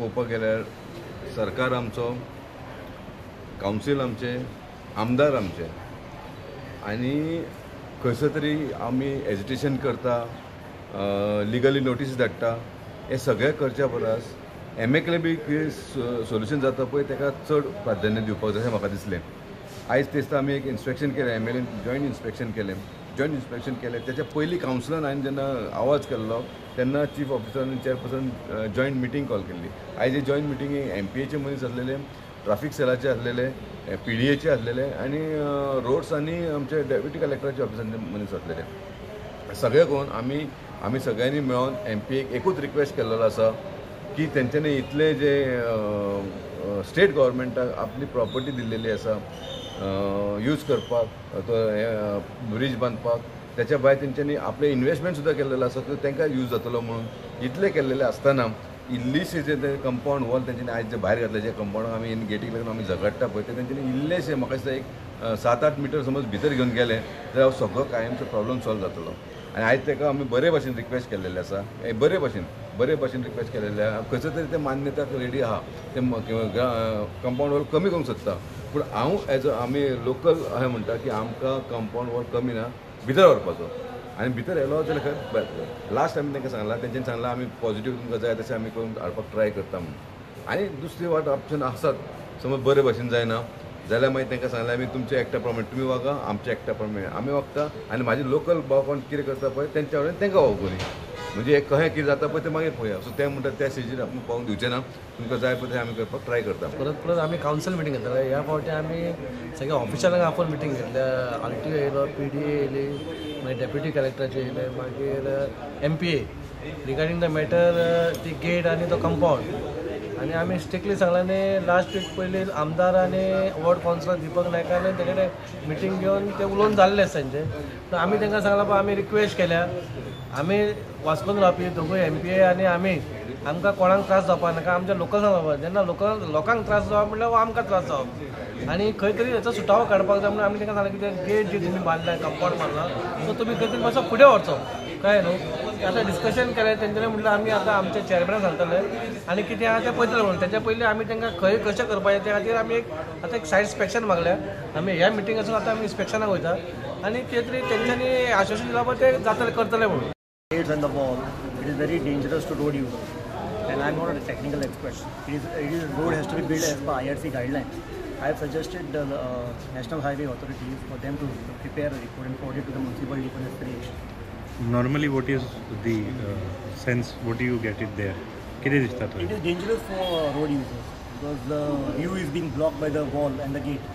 पळोवपाक गेल्यार सरकार आमचो, कावन्सील आमचें, आमदार आमचे, आनी खंयसर तरी आमी एजिटेशन करता, लिगली नोटीस धाडटा, हें सगळें करच्या परस एमएकले बी कितें सोल्युशन जाता पळय ताका चड प्राधान्य दिवपाक जाय अशें म्हाका दिसलें. आयज तेच आमी एक इन्स्पेक्शन केलें, एमएलएन जॉयंट इन्स्पेक्शन केलें. जॉयंट इन्स्पेक्शन केलें त्याच्या पयलीं कावन्सिलान हांवें जेन्ना आवाज केल्लो तेन्ना चीफ ऑफिसर आनी चेअरपर्सन जॉयंट मिटींग कॉल केल्ली. आयज जॉयंट मिटींगेक एमपीएचे मनीस आसलेले, ट्राफीक सेलाचे आसलेले, पीडीएचे आसलेले आनी रोड्स आनी आमचे डेप्युटी कलेक्टराचे ऑफिसांचे मनीस आसलेले. सगळे करून आमी आमी सगळ्यांनी मेळोन एमपीएक एकूच रिक्वेस्ट केल्लो आसा की तेंच्यांनी इतले जे स्टेट गव्हर्मेंटाक आपली प्रॉपर्टी दिल्लेली आसा यूज करपाक, तो ब्रिज बांदपाक, त्याच्या भायर तेंच्यांनी आपलें इन्वेस्टमेंट सुद्दां केल्लेलो आसा तो तांकां यूज जातलो म्हणून इतलें केल्लेलें आसतना इल्लीशी जे ते कंपावंड वॉल तेंच्यांनी आयज जे भायर घातले, जे कंपावंड आमी गेटीक लागून आमी झगडटा पळय ते तेंच्यांनी इल्लेशे म्हाका दिसता एक 7-8 मिटर समज भितर घेवन गेले जाल्यार सगळो कायमचो प्रॉब्लम सॉल्व जातलो. आनी आयज ताका आमी बरे भाशेन रिक्वेस्ट केल्लेले आसा, बरे भाशेन रिक्वेस्ट केलेले आसा. खंयसर तरी ते मान्यताक रेडी आहा, ते कंपावंड वॉल कमी करूंक सोदता, पूण हांव एज आमी लोकल अशें म्हणटा की आमकां कंपावंड वॉल कमी ना, भितर व्हरपाचो. आनी भितर येलो जाल्यार खंय बरें. लास्ट आमी तांकां सांगलां, तेंच्यांनी सांगलां आमी पॉझिटीव तुमकां जाय तशें आमी करून हाडपाक ट्राय करता म्हणून. आनी दुसरी वाट ऑप्शन आसात, समज बरे भाशेन जायना जाल्यार मागीर तांकां सांगलें आमी तुमच्या एक्टा प्रमाणे तुमी वागा, आमच्या एक्टा प्रमाणे आमी वागता, आनी म्हाजे लोकल भाव कोण कितें करता पळय तेंच्या वटेन तांकां वागूनी, म्हणजे कशें कितें जाता पळय तें मागीर पळोवया. सो ते म्हणटा त्या स्टेजीर आमी पावूंक दिवचें ना, तुमकां जाय पळय तें आमी करपाक ट्राय करता. परत परत आमी कावन्सील मिटींग घेतले. ह्या फावटी आमी सगळ्या ऑफिशलांक आपोवन मिटींग घेतल्या. आरटीओ येयलो, पीडीए येयली, मागीर डेप्युटी कलेक्टराचे येयले, मागीर एमपीए रिगार्डींग the matter ती गेट आनी तो कंपावंड. आनी आमी स्ट्रिक्टली सांगलां न्ही लास्ट वीक पयलीं आमदार आनी वॉर्ड कावन्सिलर दीपक नायकान तेजे कडेन मिटींग घेवन ते उलोवन जाल्लें आसा तेंचें. पूण आमी तांकां सांगलां पळय आमी रिक्वेस्ट केल्या, आमी वास्कोन रावपी दोगूय एमपीए आनी आमी, आमकां कोणाक त्रास जावपाक नाका, आमच्या लोकल जावपाक. जेन्ना लोकांक त्रास जावप म्हणल्यार आमकां त्रास जावप आनी खंय तरी हेचो सुटावो काडपाक जाय म्हणून आमी तांकां सांगलां की ते गेट जी तुमी बांदल्या, कंपावंड बांदला, सो तुमी खंय तरी मातसो फुडें व्हरचो, कळ्ळें न्हू. आतां डिस्कशन केलें तेंच्यांनी, म्हणल्यार आमी आतां आमच्या चेअरमॅनाक सांगतले आनी कितें आहा तें पळयतले म्हणून. तेच्या पयलीं आमी तांकां खंय कशें करपाचें त्या खातीर आमी एक आतां एक सायड इन्स्पेक्शन मागल्या. आमी ह्या मिटिंगासून आतां आमी इन्स्पेक्शनाक वयता आनी कितें तरी तेंच्यांनी आश्वासन दिलां पळय तें जातलें, करतलें म्हणून. Gates and the wall, it is very dangerous to road users, and I am not a technical expert. It is road has to be built as per IRC guidelines. I have suggested the National Highway authorities for them to prepare a report and forward it to the municipality for necessary action. Normally, what is the sense? What do you get it there? It is dangerous for road users because the view is being blocked by the wall and the gate.